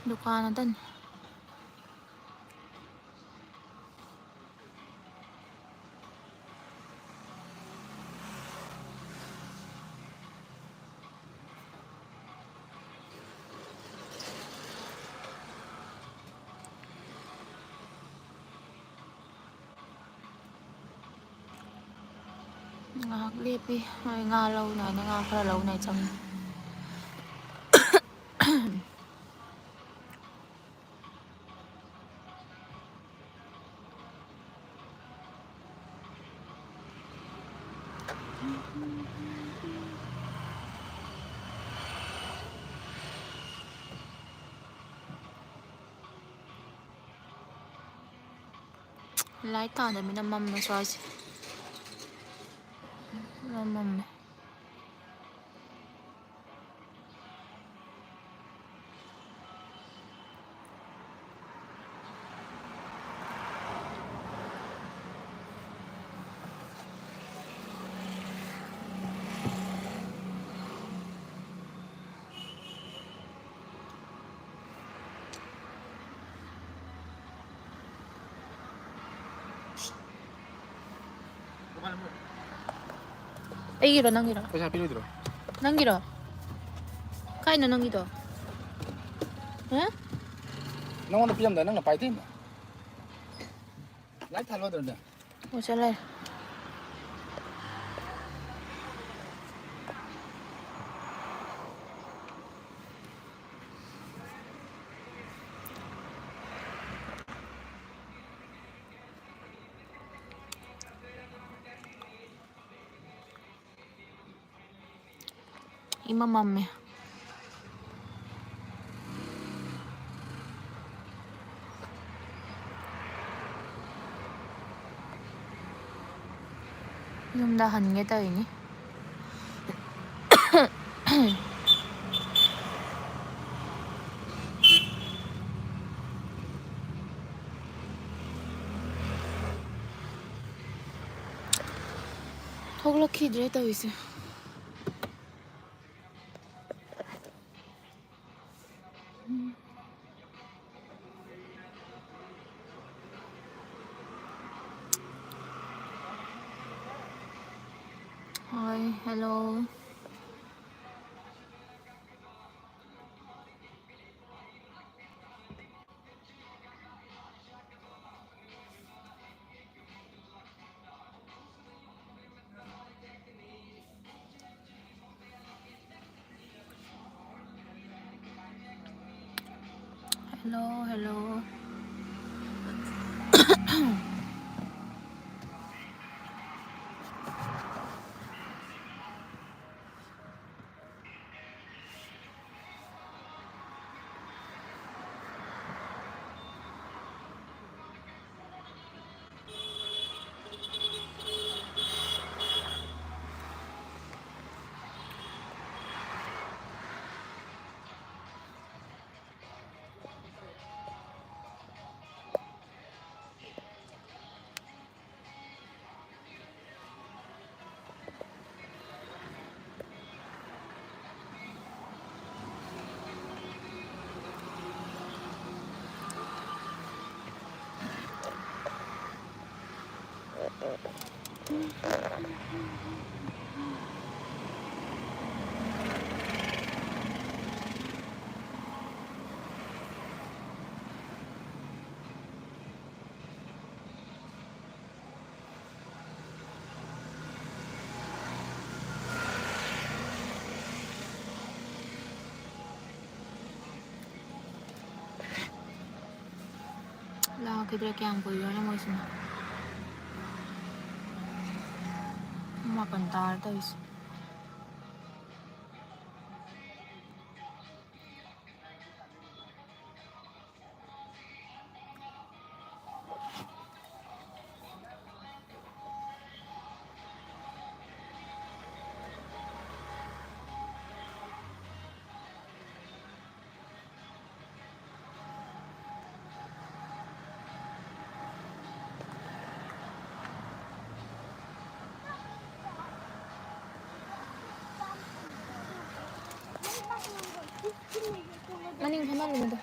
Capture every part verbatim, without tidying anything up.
ꯗꯨꯀꯥꯟ ꯑꯗꯨꯅꯤ꯫ ꯉꯥꯏꯍꯥꯛ ꯂꯦꯞꯄꯤ꯫ ꯃꯣꯏ ꯉꯥ ꯂꯧꯅ ꯍꯥꯏꯅ ꯉꯥ ꯈꯔ ꯂꯧꯅ ꯆꯪꯉꯤ꯫ ꯂꯥꯏꯠ ꯊꯥꯟꯗꯕꯅꯤꯅ ꯃꯝꯃꯦ ꯁ꯭ꯋꯥꯏꯁꯦ꯫ ꯃꯝꯃꯦ꯫ ꯑꯩꯒꯤꯔꯣ, ꯅꯪꯒꯤꯔꯣ? ꯄꯩꯁꯥ ꯄꯤꯔꯣꯏꯗ꯭ꯔꯣ? ꯅꯪꯒꯤꯔꯣ? ꯀꯥꯏꯅꯣ ꯅꯪꯒꯤꯗꯣ? ꯍꯥ? ꯅꯪꯉꯣꯟꯗ ꯄꯤꯔꯝꯗꯥꯏ ꯅꯪꯅ ꯄꯥꯏꯊꯩꯅ꯫ ꯂꯥꯏꯠ ꯊꯥꯜꯂꯣꯗ꯭ꯔꯅꯦ? ꯑꯣ, ꯆꯠꯂꯦ꯫ ꯏꯃꯝ ꯃꯝꯃꯦ꯫ ꯌꯨꯝꯗ ꯍꯟꯒꯦ ꯇꯧꯔꯤꯅꯤ꯫ ꯊꯣꯛꯂꯛꯈꯤꯗ꯭ꯔꯦ ꯇꯧꯔꯤꯁꯦ꯫ Hello. Hello, hello. ꯂꯥꯛꯈꯤꯗ꯭ꯔꯦ꯫ ꯀꯌꯥꯝ ꯀꯨꯏꯔꯒꯦ ꯃꯣꯏꯁꯤꯅ? ꯄꯨꯡ ꯃꯥꯄꯟ ꯇꯥꯔ ꯇꯧꯔꯤꯁꯦ꯫ ꯃꯅꯤꯡ ꯐꯝꯍꯜꯂꯨꯅꯨꯗ꯫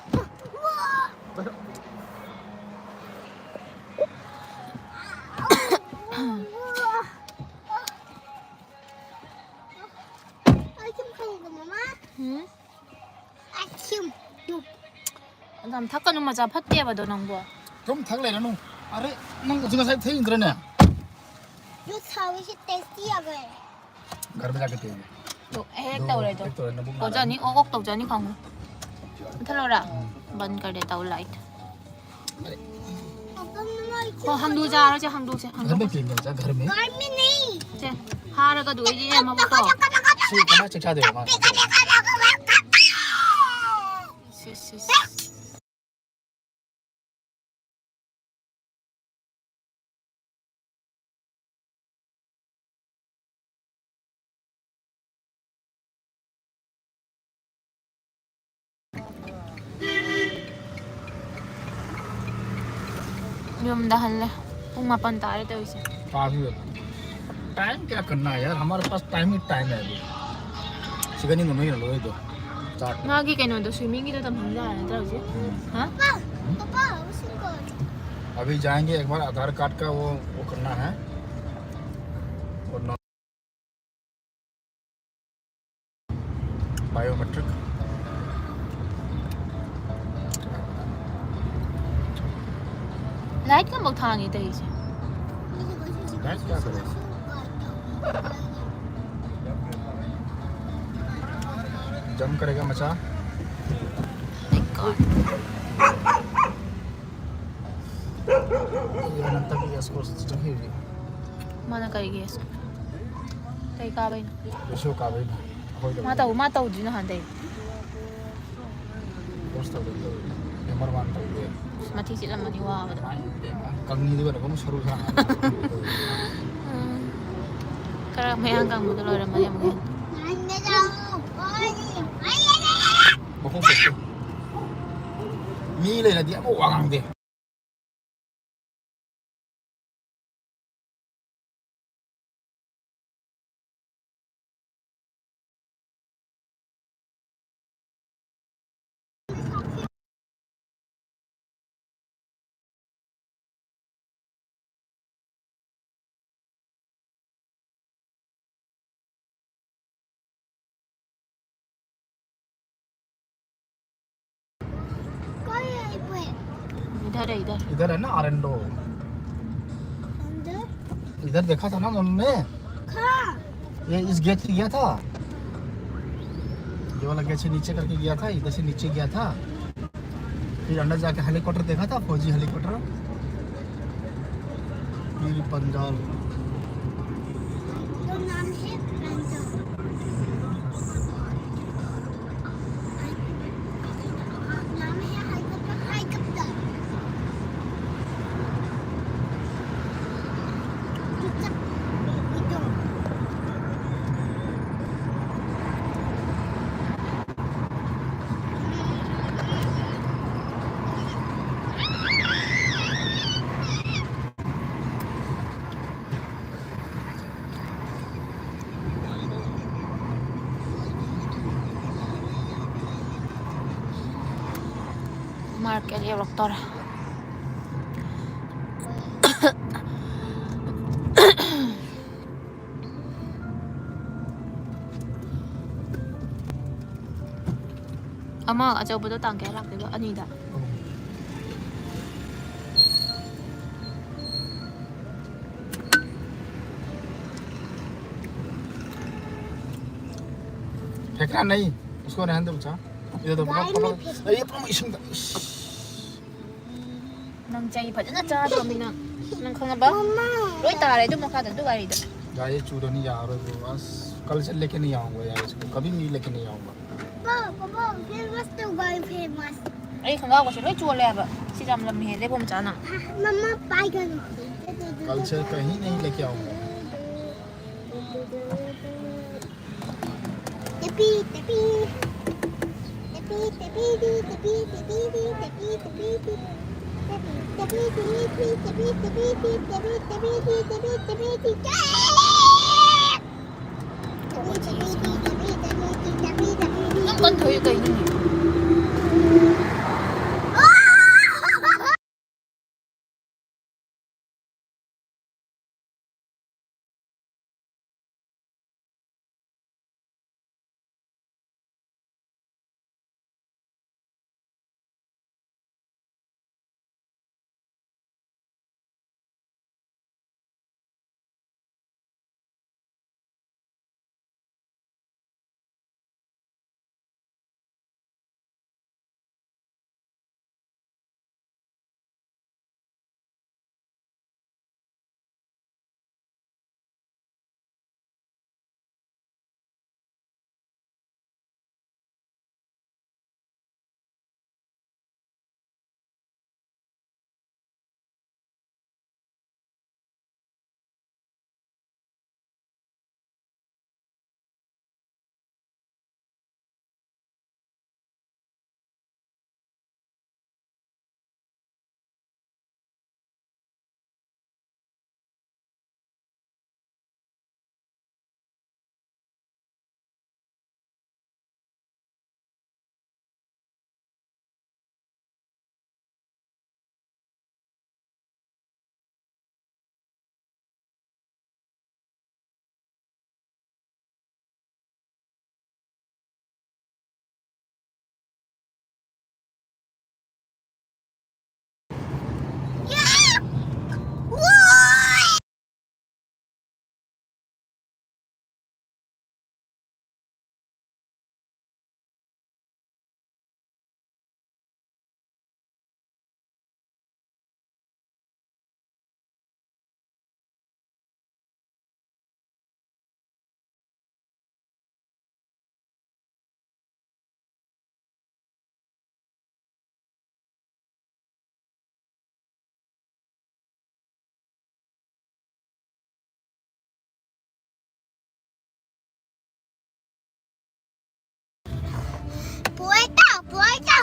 ꯑꯊꯤꯝ꯫ ꯌꯥꯝ ꯊꯛꯀꯅꯨ, ꯃꯆꯥ ꯐꯠꯇꯦꯕꯗꯣ ꯅꯪꯕꯣ꯫ ꯑꯗꯨꯝ ꯊꯛ ꯂꯩꯔꯅꯨ꯫ ꯑꯔꯦ, ꯅꯪ ꯍꯧꯖꯤꯛ ꯉꯁꯥꯏ ꯊꯛꯏꯗ꯭ꯔꯅꯦ? ꯌꯨ ꯊꯥꯎꯁꯤ ꯇꯦꯁꯇꯤ ꯌꯥꯝ ꯑꯣꯏꯔꯦ꯫ घर में जाके पिएंगे। ꯑꯗꯣ ꯍꯦꯛ ꯑꯗꯣ ꯇꯧꯔꯦ ꯑꯗꯣ꯫ ꯍꯦꯛ ꯇꯧꯔꯦ, ꯅꯕꯨꯛ ꯅꯥꯔꯦ꯫ ꯇꯧꯖꯅꯤ, ꯑꯣꯛ ꯑꯣꯛ ꯇꯧꯖꯅꯤ ꯈꯪꯉꯨ꯫ ꯃꯨꯊꯠꯂꯣꯔꯥ? ꯎꯝ꯫ बंद कर देता हूँ लाइट। अरे। ꯍꯣ, ꯍꯪꯗꯣꯛꯁꯦ, ꯍꯥꯏꯔꯁꯦ, ꯍꯪꯗꯣꯛꯁꯦ, घर में ꯍꯪꯗꯣꯛꯁꯦ꯫ पिएंगे, ꯆꯥ, घर में। ꯁꯦ, ꯍꯥꯔꯒ ꯑꯗꯨ ꯑꯩꯗꯤ ꯃꯕꯨꯛꯇꯣ꯫ ꯁꯤ ꯀꯃꯥꯏꯅ ꯆꯤꯛꯊꯗꯣꯏꯕ ꯃꯥꯅ? ꯁꯤ, ꯁꯤ, ꯁꯤ꯫ ꯌꯨꯝꯗ ꯍꯜꯂꯦ꯫ ꯄꯨꯡ ꯃꯥꯄꯟ ꯇꯥꯔꯦ ꯇꯧꯔꯤꯁꯦ꯫ ꯀꯥꯡꯁꯤꯗ꯫ टाइम क्या करना है यार, हमारे पास टाइम ही टाइम है अभी। ꯁꯤꯒꯅꯤ ꯅꯣꯏꯅ ꯂꯣꯏꯗꯣ꯫ ꯆꯥꯛ꯫ ꯃꯥꯒꯤ ꯀꯩꯅꯣꯗꯣ, swimmingꯒꯤꯗꯣ ꯇꯝꯍꯟ ꯌꯥꯔꯦ ꯅꯠꯇ꯭ꯔꯥ ꯍꯧꯖꯤꯛ? ꯎꯝ꯫ ꯍꯥ? ꯄꯥꯄꯥ, ꯄꯥꯄꯥ, ꯎꯁꯤꯡ ꯀꯧꯔꯦ꯫ अभी जाएंगे एक बार आधार कार्ड का वो, वो करना है। और नौ- बायोमेट्रिक। लाइट का बहुत थांगी तेरी से। लाइट क्या करे? जम करेगा मचा। ये अनंता की गैस को चढ़ी हुई। ꯃꯥꯅ ꯀꯔꯤꯒꯤ? ꯀꯩ ꯀꯥꯕꯩꯅꯣ? ꯔꯤꯁꯤꯌꯣ ꯀꯥꯕꯩꯅꯣ꯫ ꯑꯩꯈꯣꯏꯗ ꯃꯥ ꯇꯧ-, ꯃꯥ ꯇꯧꯗ꯭ꯔꯤ ꯅꯍꯥꯟꯗꯩ꯫ ꯀꯣꯔꯁ ꯇꯧꯗꯣꯏ ꯇꯧꯔꯤ꯫ ꯅꯝꯕꯔ ꯋꯥꯟ ꯇꯧꯗꯣꯏ꯫ ꯑꯁ, ꯃꯊꯤ ꯆꯤꯠꯂꯝꯃꯅꯤ ꯋꯥꯕꯗ꯫ ꯀꯪꯉꯤꯗꯨꯒ ꯑꯗꯨꯝ ꯁꯔꯨ ꯁꯔꯥꯡ ꯉꯥꯛꯇ꯫ ꯎꯝ꯫ ꯈꯔ ꯃꯌꯥꯡ ꯀꯪꯕꯗꯣ ꯂꯣꯏꯔꯝꯃꯅꯤ ꯑꯃꯨꯛ ꯍꯦꯟꯅ꯫ ꯃꯈꯣꯡ ꯁꯦꯠꯇꯦ꯫ ꯃꯤ ꯂꯩꯔꯗꯤ ꯑꯃꯨꯛ ꯋꯥ ꯉꯥꯡꯗꯦ꯫ अरे इधर। इधर है ना, आर एंड ओ। अंदर? इधर देखा था ना मम्मी ने। हाँ। ये इस गेट से गया था, ये वाला गेट से नीचे करके गया था, इधर से नीचे गया था, फिर अंदर जाके हेलीकॉप्टर देखा था, फौजी हेलीकॉप्टर। ये पंजाब। तो नाम है पंजाब। नाम है हेलीकॉप्टर, हेलीकॉप्टर। ꯃꯥꯔꯀꯦꯠ ꯌꯧꯔꯛꯇꯣꯔꯦ꯫ ꯑꯃ ꯑꯆꯧꯕꯗꯣ ꯇꯥꯡ ꯀꯌꯥ ꯂꯥꯛꯇꯣꯏꯕ? ꯑꯅꯤꯗ? फेंकना नहीं, उसको रहने दो बच्चा। इधर दो, पकड़, गाय में पकड़। फेंक। अरे, ये पूरा इसी में, इस। ꯅꯪ ꯆꯩ ꯐꯖꯅ ꯆꯥꯗ꯭ꯔꯣꯃꯤ ꯅꯪ? ꯅꯪ ꯈꯪꯉꯕ? ꯃꯃꯥ꯫ ꯂꯣꯏ ꯇꯥꯔꯦ ꯑꯗꯨ ꯃꯈꯥꯗ ꯑꯗꯨ ꯒꯥꯔꯤꯗ꯫ गाय ये चूरन नहीं जा रहा है, बस कल से लेके नहीं आऊंगा यार, इसको कभी नहीं लेके नहीं आऊंगा। पापा, पापा, फेमस तो गाय फेमस। ꯑꯩ ꯈꯪꯒꯥꯎꯒꯁꯦ ꯂꯣꯏ ꯆꯣꯠꯂꯦ ꯍꯥꯏꯕ꯫ ꯁꯤ ꯌꯥꯝ ꯂꯝ ꯍꯦꯜꯂꯦ ꯕꯣꯝꯆꯥ ꯅꯪ꯫ ꯃꯃꯥ ꯄꯥꯏꯒꯅꯨ꯫ कल से कहीं नहीं लेके आऊंगा। ꯇꯦꯄꯤ, ꯇꯦꯄꯤ꯫ ꯇꯦꯄꯤ, ꯇꯦꯄꯤ, ꯇꯦꯄꯤ, ꯇꯦꯄꯤ꯫ ꯅꯪ ꯀꯟ ꯊꯧꯏ ꯀꯩꯅꯣꯅꯦ?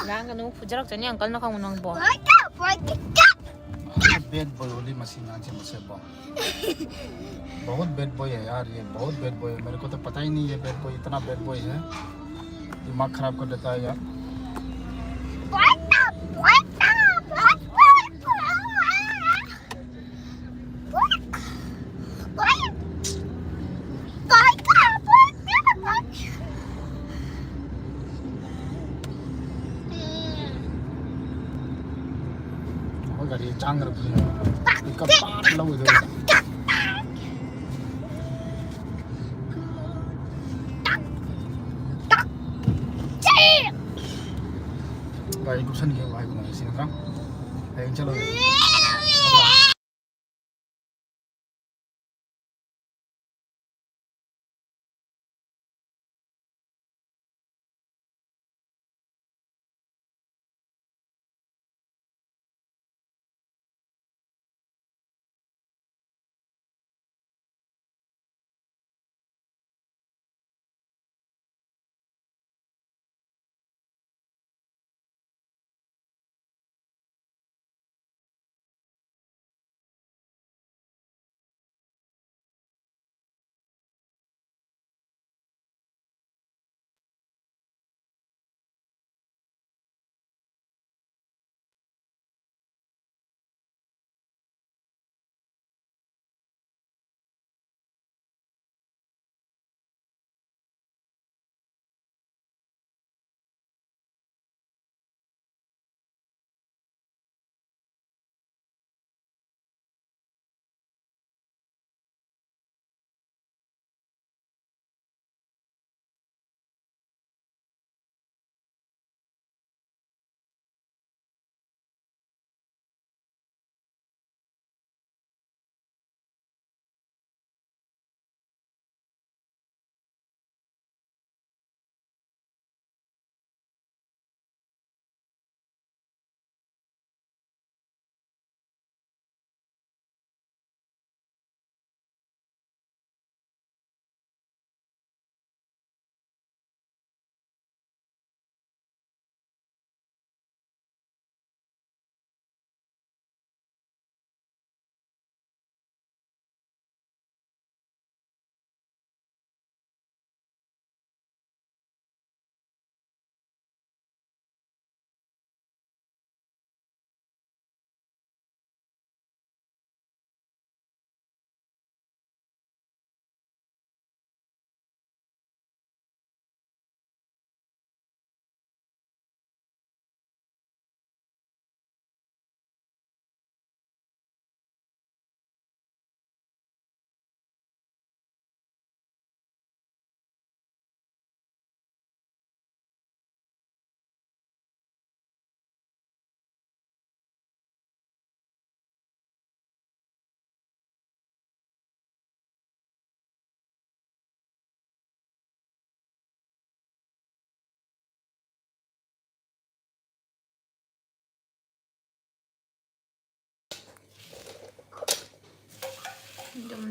ꯉꯥꯡꯒꯅꯨ, ꯐꯨꯖꯔꯛꯆꯅꯤ ꯑꯪꯀꯜꯅ ꯈꯪꯕ ꯅꯪꯕꯣ꯫ बेड बॉय होली मशीन आज से बो। बहुत बैड बॉय है यार, ये बहुत बैड बॉय है। मेरे को तो पता ही नहीं है बैड बॉय इतना बैड बॉय है, दिमाग खराब कर देता है यार। ꯑꯩꯈꯣꯏ ꯒꯥꯔꯤ ꯆꯥꯡꯈ꯭ꯔꯕꯅꯦ꯫ ꯄꯤꯛꯀꯞ ꯄꯥꯛ ꯂꯧꯈꯤꯗꯣꯏꯅꯦ꯫ ꯒꯥꯔꯤ ꯀꯨꯞꯁꯟꯒꯦ ꯍꯥꯏꯕ ꯅꯪ ꯁꯤ ꯅꯠꯇ꯭ꯔꯥ? ꯍꯌꯦꯡ ꯆꯠꯂꯣꯏ꯫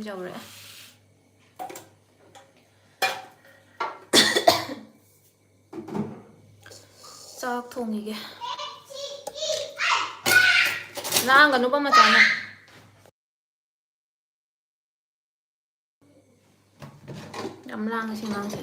ꯌꯧꯔꯛꯑꯦ꯫ ꯆꯥꯛ ꯊꯣꯡꯉꯤꯒꯦ꯫ ꯂꯥꯡꯒꯅꯨꯕ ꯃꯆꯥꯅ꯫ ꯌꯥꯝ ꯂꯥꯡꯉꯦ ꯁꯤ ꯑꯉꯥꯡꯁꯦ꯫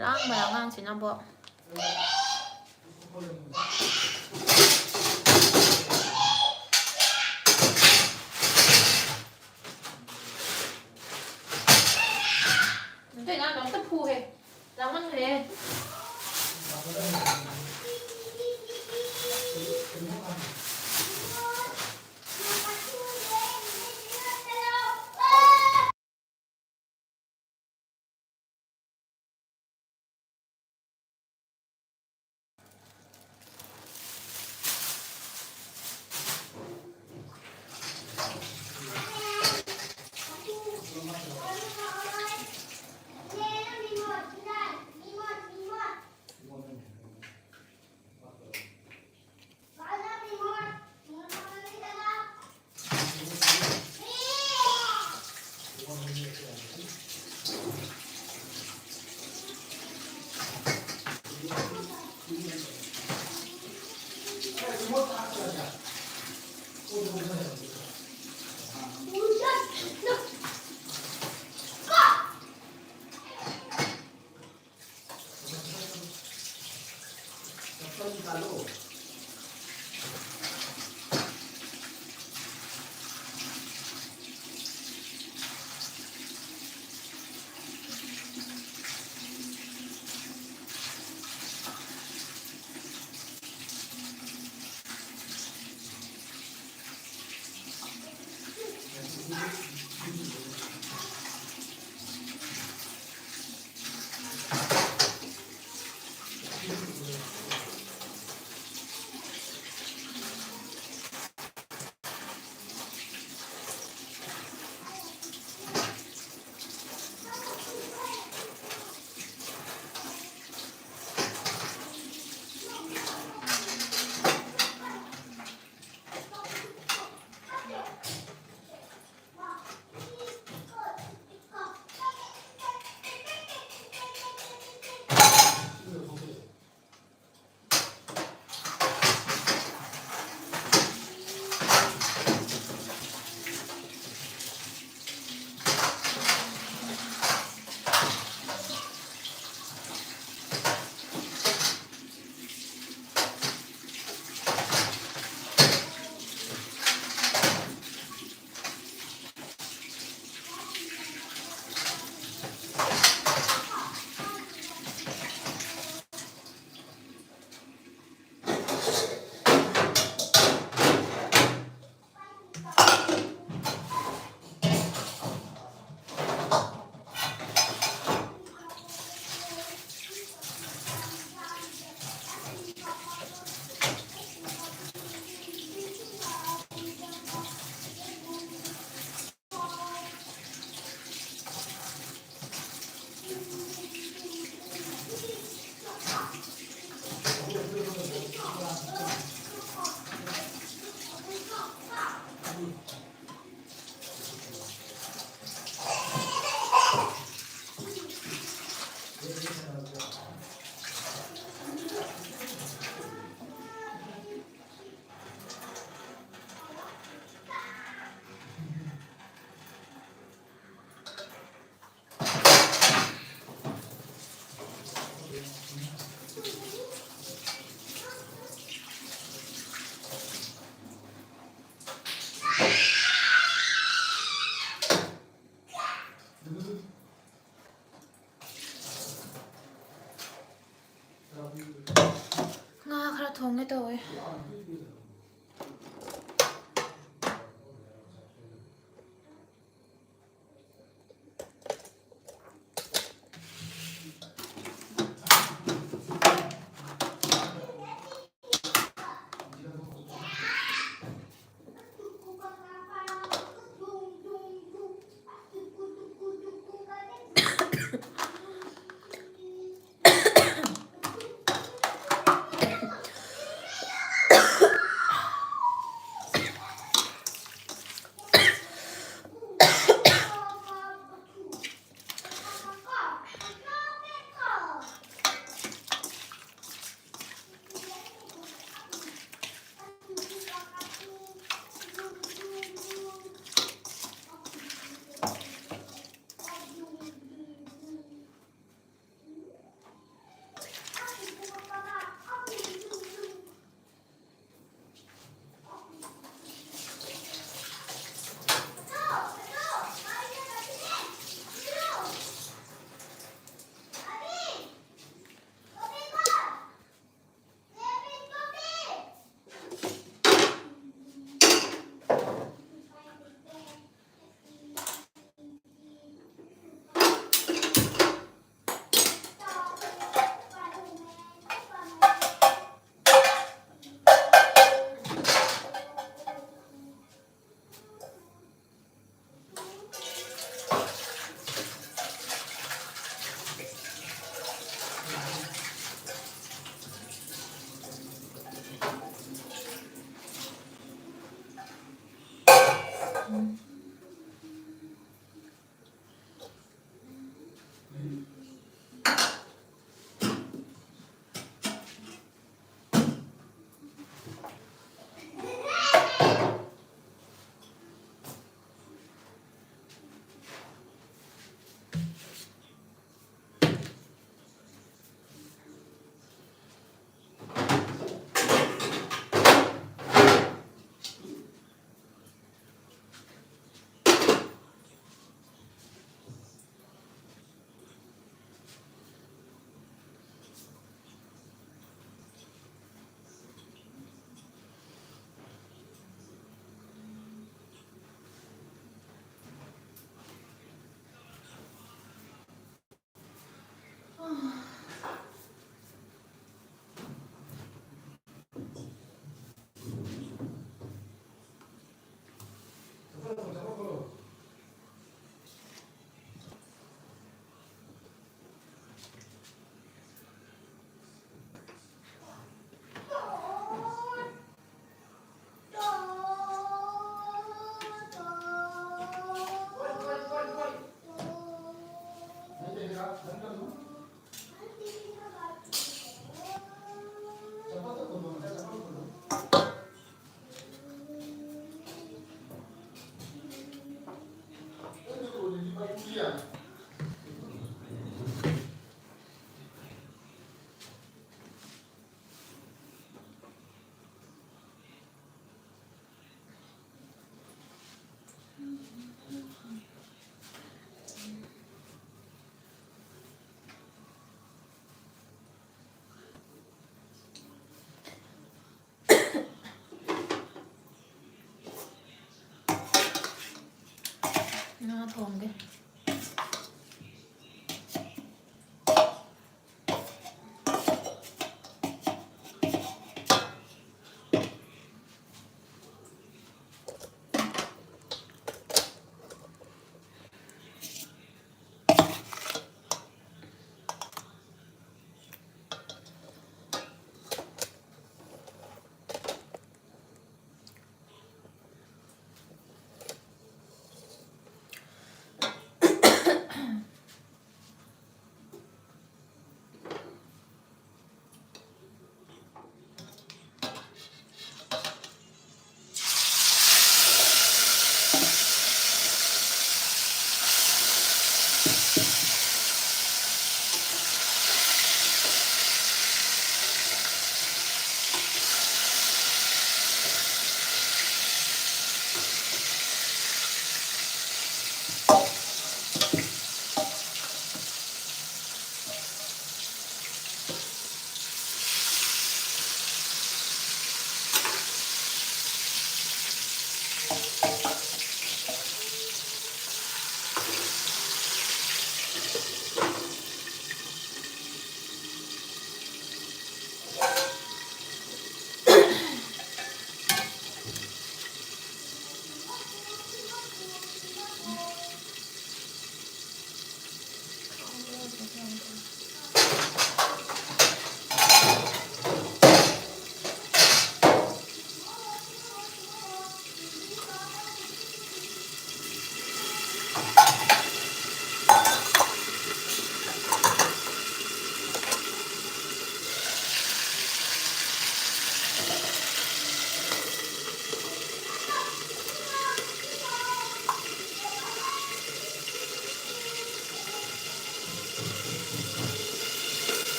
ꯂꯥꯡꯕ꯭ꯔꯥ ꯑꯉꯥꯡꯁꯤꯅꯕꯣ? ꯅꯇꯩ ꯅꯅꯥꯎꯗꯣ ꯑꯝꯇ ꯐꯨꯍꯦ꯫ ꯂꯥꯡꯃꯟꯈ꯭ꯔꯦ꯫ ꯉꯥ ꯊꯣꯡꯒꯦ꯫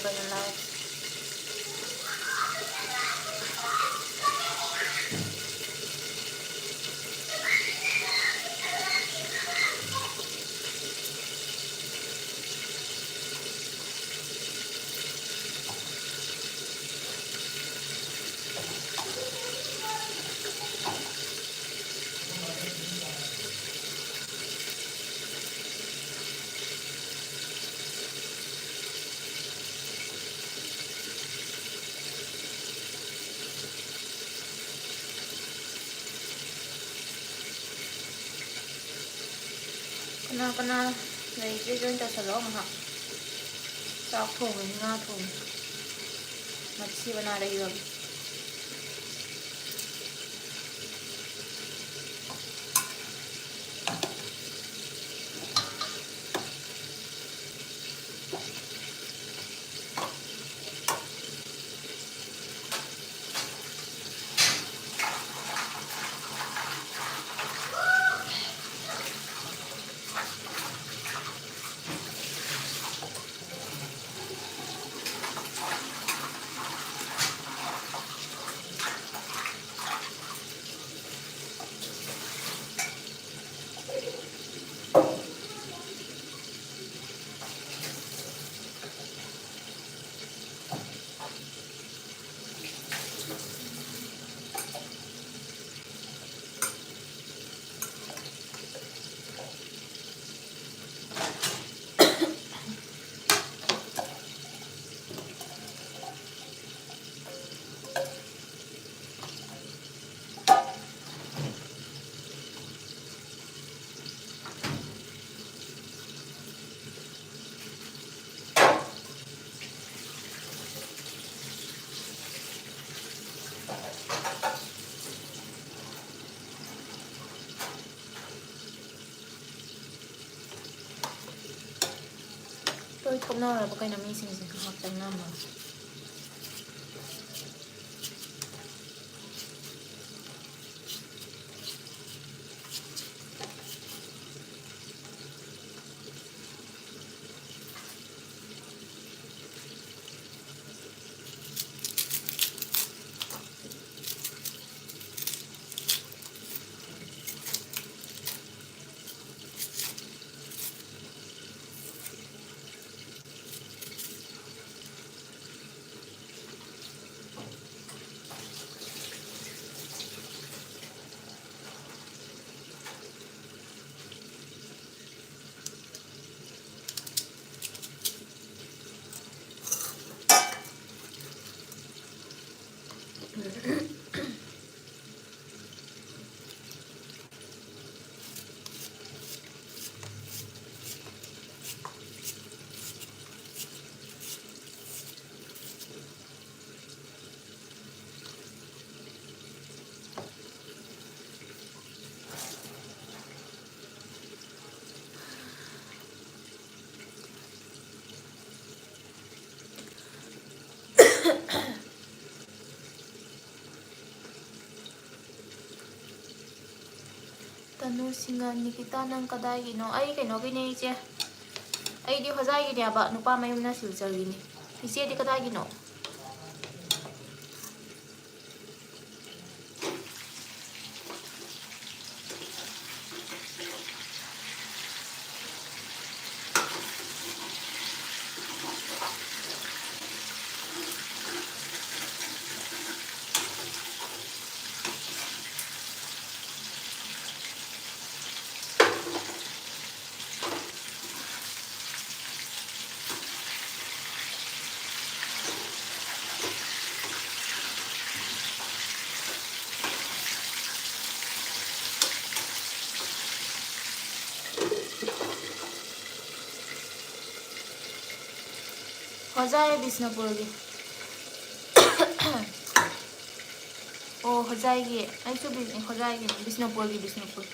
ꯀꯩꯅꯣ ꯂꯥꯏ꯫ ꯀꯅꯥ ꯀꯅꯥ ꯂꯩꯒꯦ? Join ꯇꯧꯁꯜꯂꯛꯑꯣ ꯉꯥꯏꯍꯥꯛ꯫ ꯆꯥꯛ ꯊꯣꯡꯉꯅꯤ, ꯉꯥ ꯊꯣꯡꯉꯅꯤ꯫ ꯃꯊꯤ ꯃꯅꯥ ꯂꯩꯔꯨꯔꯒꯦ꯫ ꯂꯣꯏ ꯊꯣꯛꯅꯔꯕ ꯀꯩꯅꯣ ꯃꯤꯁꯤꯡꯁꯦ? ꯉꯥꯏꯍꯥꯛ ꯆꯪꯉꯝꯃꯒ꯫ ꯇꯅꯨ ꯁꯤꯡꯍ, ꯅꯤꯀꯤꯇꯥ, ꯅꯪ ꯀꯗꯥꯏꯒꯤꯅꯣ? ꯑꯩ ꯀꯩꯅꯣꯒꯤꯅꯦ, ꯏꯆꯦ꯫ ꯑꯩꯗꯤ ꯍꯣꯖꯥꯏꯒꯤꯅꯦꯕ, ꯅꯨꯄꯥ ꯃꯌꯨꯝꯅ ꯁꯤꯜꯆꯔꯒꯤꯅꯤ꯫ ꯏꯆꯦꯗꯤ ꯀꯗꯥꯏꯒꯤꯅꯣ? ꯍꯣꯖꯥꯏ ꯕꯤꯁꯅꯨꯄꯨꯔꯒꯤ꯫ ꯑꯣ, ꯍꯣꯖꯥꯏꯒꯤ꯫ ꯑꯩꯁꯨ ꯕꯤ-, ꯍꯣꯖꯥꯏꯒꯤꯅꯤ, ꯕꯤꯁꯅꯨꯄꯨꯔꯒꯤ, ꯕꯤꯁꯅꯨꯄꯨꯔ꯫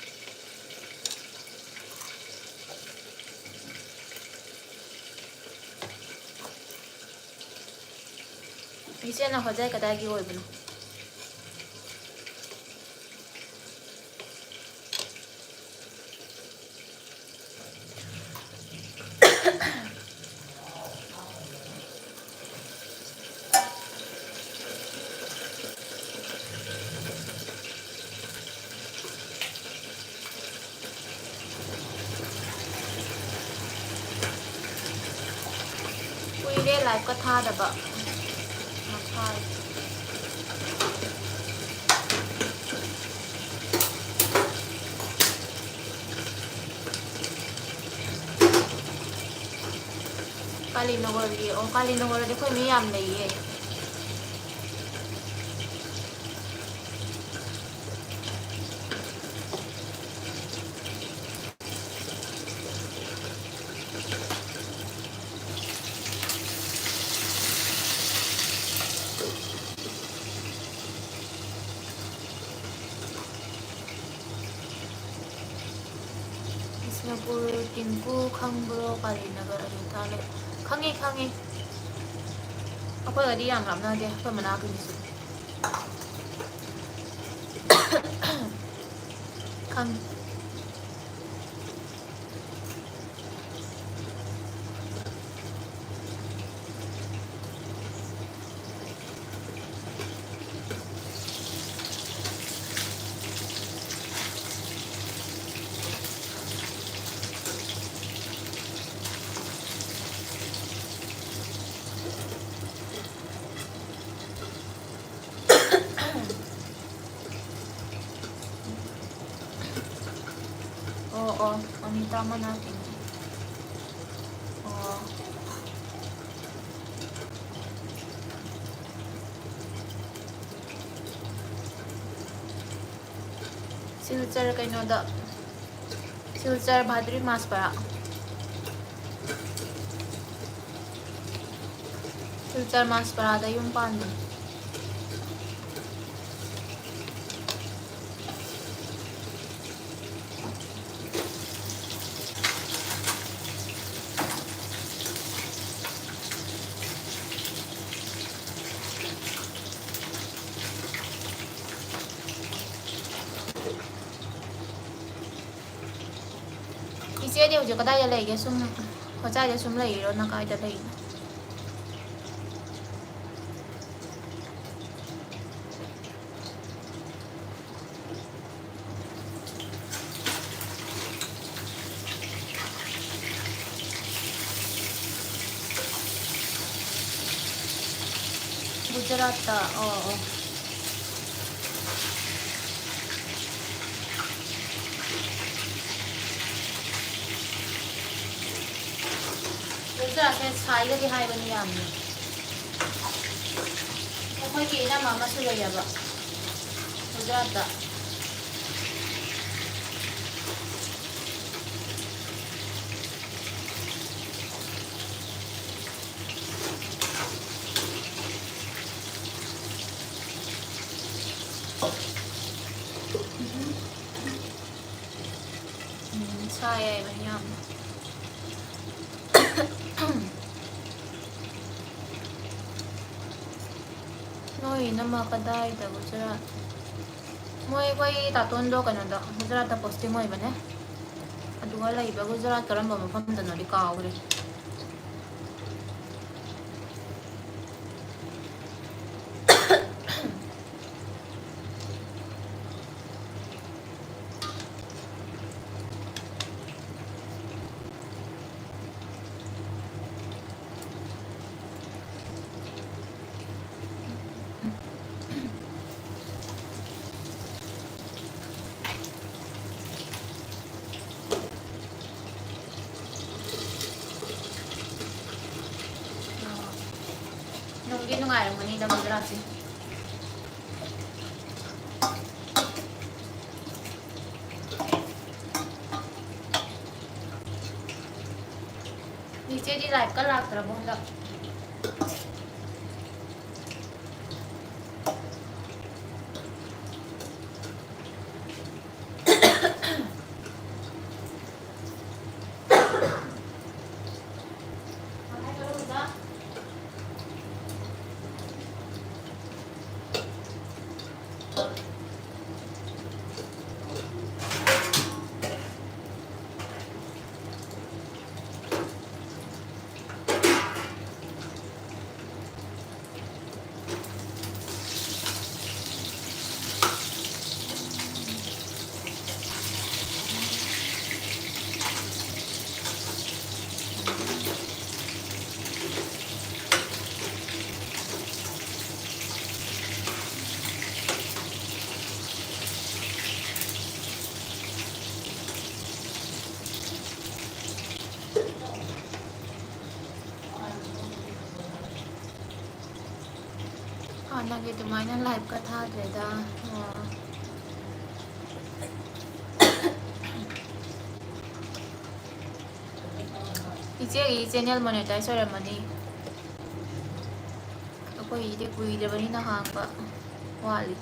ꯏꯆꯦꯅ ꯍꯣꯖꯥꯏ ꯀꯗꯥꯏꯒꯤ ꯑꯣꯏꯕꯅꯣ? ꯀꯨꯏꯔꯦ ꯂꯥꯏꯐꯀ ꯊꯥꯗꯕ꯫ ꯃꯁꯥꯏ꯫ ꯀꯥꯂꯤꯅꯒꯔꯒꯤ, ꯑꯣ, ꯀꯥꯂꯤꯅꯒꯔꯗꯤ ꯑꯩꯈꯣꯏ ꯃꯤ ꯌꯥꯝ ꯂꯩꯌꯦ꯫ ꯃꯅꯤꯄꯨꯔ ꯇꯤꯡꯀꯨ ꯈꯪꯕ꯭ꯔꯣ? ꯀꯥꯂꯤ ꯅꯒꯔ ꯑꯗꯨ ꯇꯥꯂꯦ꯫ ꯈꯪꯉꯦ, ꯈꯪꯉꯦ꯫ ꯑꯩꯈꯣꯏꯒꯗꯤ ꯌꯥꯝ ꯂꯥꯞꯅꯗꯦ, ꯑꯩꯈꯣꯏ ꯃꯅꯥꯛꯀꯤꯅꯤꯁꯨ꯫ ꯈꯪꯉꯦ꯫ ꯑꯣ, ꯑꯣ, ꯑꯅꯤꯇꯥ ꯃꯅꯥꯛꯀꯤꯅꯤ꯫ ꯑꯣ꯫ ꯁꯤꯜꯆꯔ ꯀꯩꯅꯣꯗ, ꯁꯤꯜꯆꯔ ꯚꯥꯗ꯭ꯔꯤ ꯃꯥꯁꯄꯔꯥ꯫ ꯁꯤꯜꯆꯔ ꯃꯥꯁꯄꯔꯥꯗ ꯌꯨꯝ ꯄꯥꯟꯕꯅꯤ꯫ ꯏꯆꯦꯗꯤ ꯍꯧꯖꯤꯛ ꯀꯗꯥꯏꯗ ꯂꯩꯒꯦ? ꯁꯨꯝ ꯍꯣꯁꯇꯦꯜꯗ ꯁꯨꯝ ꯂꯩꯔꯤꯔꯣ? ꯅꯪ ꯀꯥꯏꯗ ꯂꯩꯅꯣ? ꯒꯨꯖꯔꯥꯠꯇ꯫ ꯑꯣ, ꯑꯣ꯫ ꯒꯨꯖꯔꯥꯠꯁꯦ ꯁꯥꯏꯒꯗꯤ ꯍꯥꯏꯕꯅꯤ ꯌꯥꯝꯅ꯫ ꯑꯩꯈꯣꯏꯒꯤ ꯏꯅꯝꯃ ꯑꯃꯁꯨ ꯂꯩꯌꯦꯕ ꯒꯨꯖꯔꯥꯠꯇ꯫ ꯎꯝ, ꯆꯥ ꯌꯥꯏꯕꯅꯤ ꯌꯥꯝꯅ꯫ ꯅꯣꯏ ꯏꯅꯝꯃ ꯀꯗꯥꯏꯗ ꯒꯨꯖꯔꯥꯠ? ꯃꯣꯏ, ꯑꯩꯈꯣꯏ ꯇꯥꯇꯣꯟꯗꯣ ꯀꯩꯅꯣꯗ, ꯒꯨꯖꯔꯥꯠꯇ posting ꯑꯣꯏꯕꯅꯦ꯫ ꯑꯗꯨꯒ ꯂꯩꯕ ꯒꯨꯖꯔꯥꯠ ꯀꯔꯝꯕ ꯃꯐꯝꯗꯅꯣꯗꯤ ꯀꯥꯎꯈ꯭ꯔꯦ꯫ ꯅꯨꯡꯗꯤ ꯅꯨꯡꯉꯥꯏꯔꯝꯒꯅꯤꯗ ꯒꯨꯖꯔꯥꯠꯁꯦ꯫ ꯏꯆꯦꯗꯤ liveꯀ ꯂꯥꯛꯇ꯭ꯔꯕꯣ ꯍꯟꯗꯛ? ꯍꯥꯟꯅꯒꯤ ꯑꯗꯨꯃꯥꯏꯅ liveꯀ ꯊꯥꯗ꯭ꯔꯦꯗ꯫ ꯑꯣ꯫ ꯏꯆꯦꯒꯤ channel monetize ꯑꯣꯏꯔꯝꯃꯅꯤ꯫ ꯑꯩꯈꯣꯏꯒꯤꯗꯤ ꯀꯨꯏꯗ꯭ꯔꯕꯅꯤꯅ ꯍꯥꯡꯕ ꯋꯥꯠꯂꯤ꯫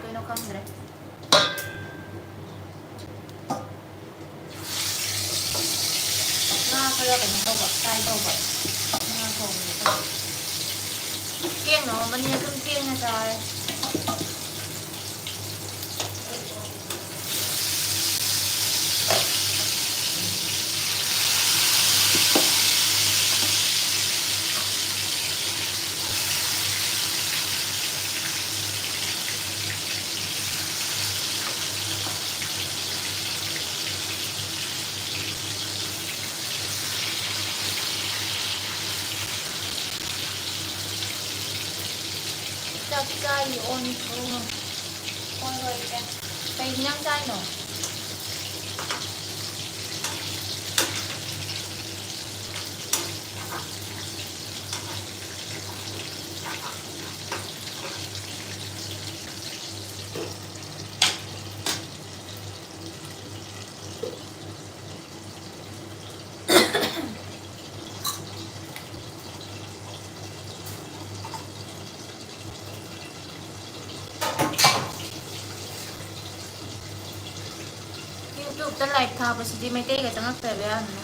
ꯀꯩꯅꯣ ꯈꯪꯗ꯭ꯔꯦ꯫ ꯉꯥ ꯈꯔ ꯀꯩꯅꯣ ꯇꯧꯕ, ꯐ꯭ꯔꯥꯏ ꯇꯧꯕ꯫ ꯉꯥ ꯊꯣꯡꯕ꯫ ꯊꯦꯡꯅ ꯍꯧꯔꯝꯃꯅꯤ, ꯑꯗꯨꯝ ꯊꯦꯡꯅ ꯆꯥꯔꯦ꯫ ꯆꯥꯛ ꯆꯥꯔꯤ ꯑꯣꯟꯈ꯭ꯔꯣ꯫ ꯍꯣꯏ, ꯍꯣꯏ, ꯏꯆꯦ꯫ ꯀꯩ ꯏꯟꯖꯥꯡ ꯆꯥꯏꯅꯣ? YouTube-ꯇ live ꯊꯥꯕꯁꯤꯗꯤ ꯃꯩꯇꯩꯒ ꯆꯪꯉꯛꯇ꯭ꯔꯦꯕ ꯌꯥꯝꯅ꯫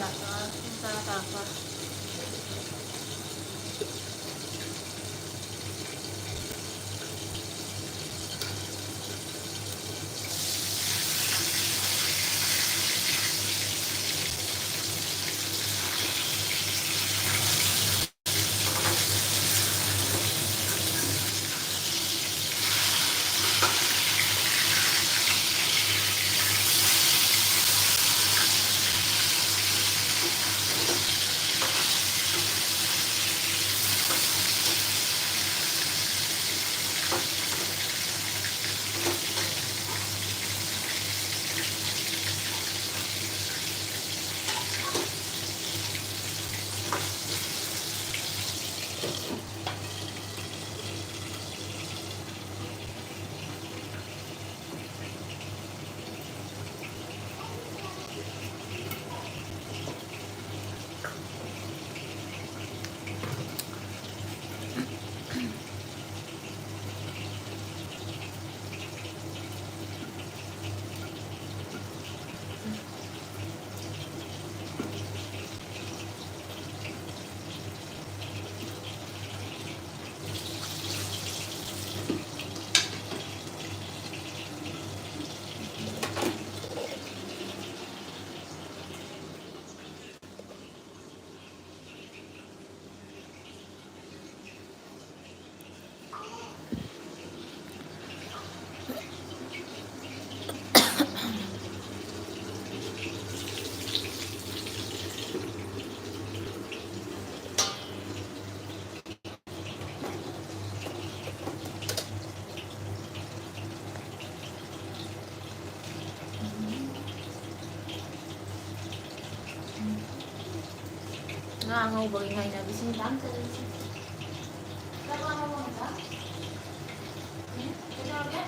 ꯇꯔꯥ ꯇꯥꯔꯛꯄ꯫ ꯉꯥ ꯉꯧꯕꯒꯤ ꯉꯥꯏꯅꯕꯤꯁꯤꯡ ꯌꯥꯝ ꯆꯠꯂꯤꯁꯦ꯫ ꯆꯥꯛ ꯂꯥꯝꯃꯕꯣ ꯉꯟꯇꯥ? ꯎꯝ? ꯀꯩꯗꯧꯔꯒꯦ?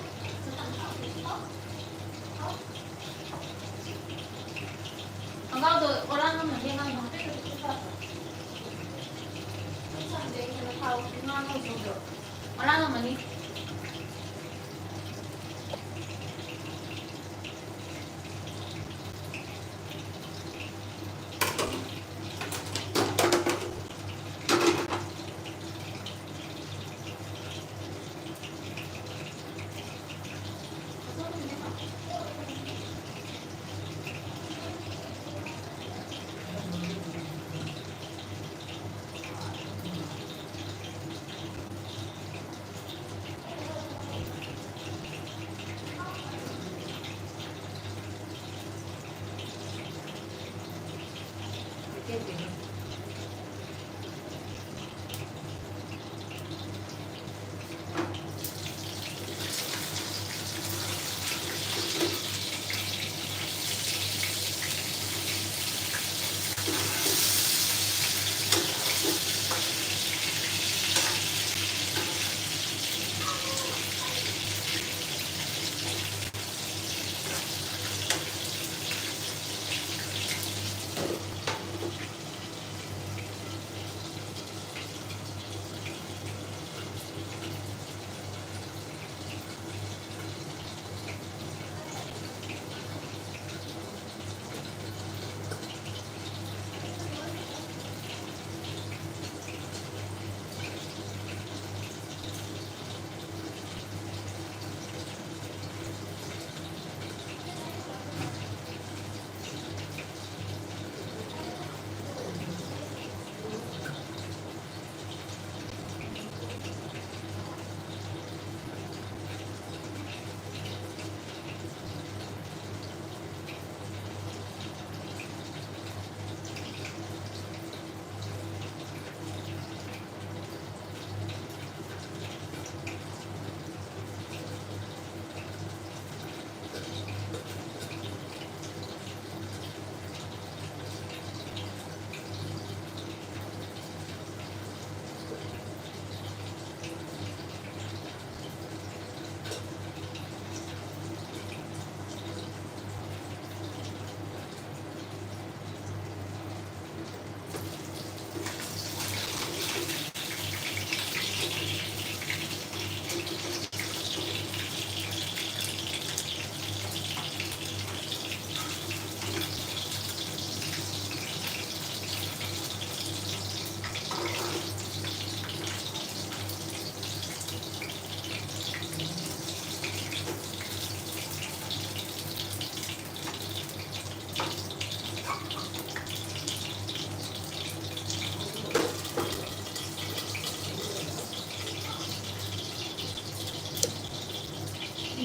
ꯈꯣꯡꯒ꯭ꯔꯥꯎꯗꯣ ꯑꯣꯔꯥꯡ ꯑꯃ ꯌꯦꯡꯉꯒ ꯍꯥꯞꯄꯤꯔꯣ꯫ ꯈꯨꯠ ꯁꯥ ꯑꯝꯇ ꯌꯦꯡꯒꯦ꯫ ꯊꯥꯎ ꯉꯥ ꯉꯧꯗꯧꯗꯣ꯫ ꯑꯣꯔꯥꯡ ꯑꯃꯅꯤ꯫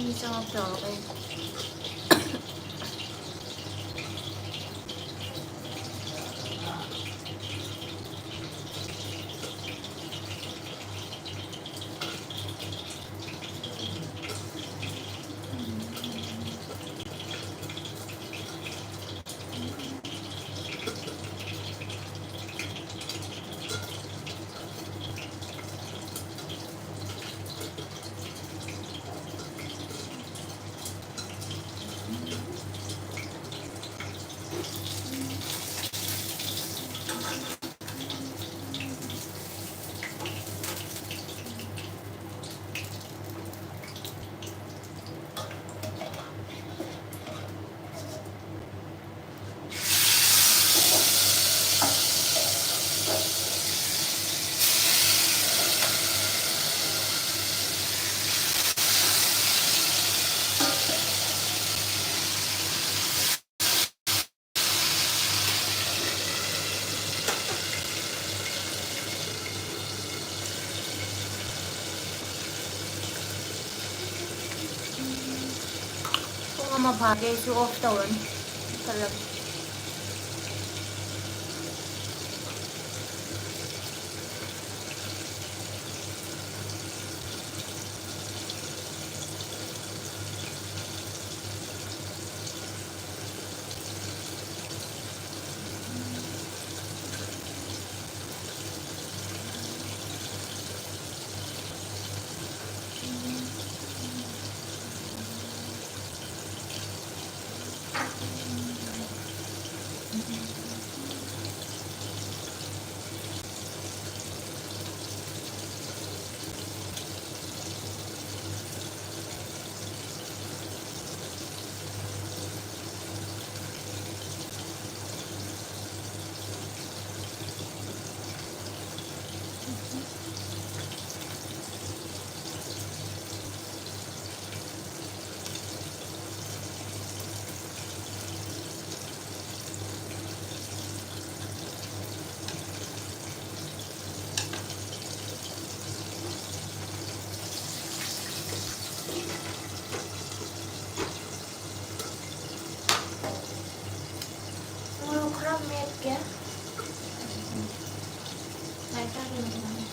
ꯃꯤ ꯆꯪꯉꯛꯇ꯭ꯔꯕ ꯀꯩꯅꯣ? ꯄꯨꯡ ꯑꯃ ꯐꯥꯒꯦ ꯑꯩꯁꯨ off ꯇꯧꯔꯅꯤ꯫ ꯃꯨꯊꯠꯂꯒꯦ꯫ ꯃꯣꯔꯣꯛ ꯈꯔ ꯃꯦꯠꯀꯦ꯫ ꯂꯥꯏꯇꯔ ꯂꯣꯏꯔꯦ꯫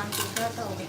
ꯈꯔ ꯇꯧꯒꯦ꯫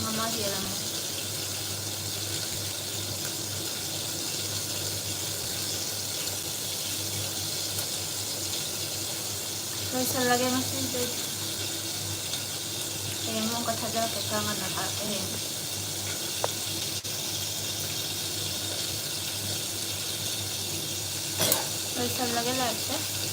ꯃꯃꯥ ꯍꯦꯜꯂꯝꯃꯣ꯫ ꯂꯣꯏꯁꯜꯂꯒꯦ ꯉꯁꯤꯗꯤ꯫ ꯍꯌꯦꯡ ꯑꯃꯨꯛꯀ ꯊꯥꯖꯔꯛꯀꯦ, ꯈꯔ ꯉꯟꯅ ꯊꯥꯔꯛꯀꯦ ꯍꯌꯦꯡ꯫ ꯂꯣꯏꯁꯜꯂꯒꯦ ꯂꯥꯏꯔꯤꯛꯁꯦ꯫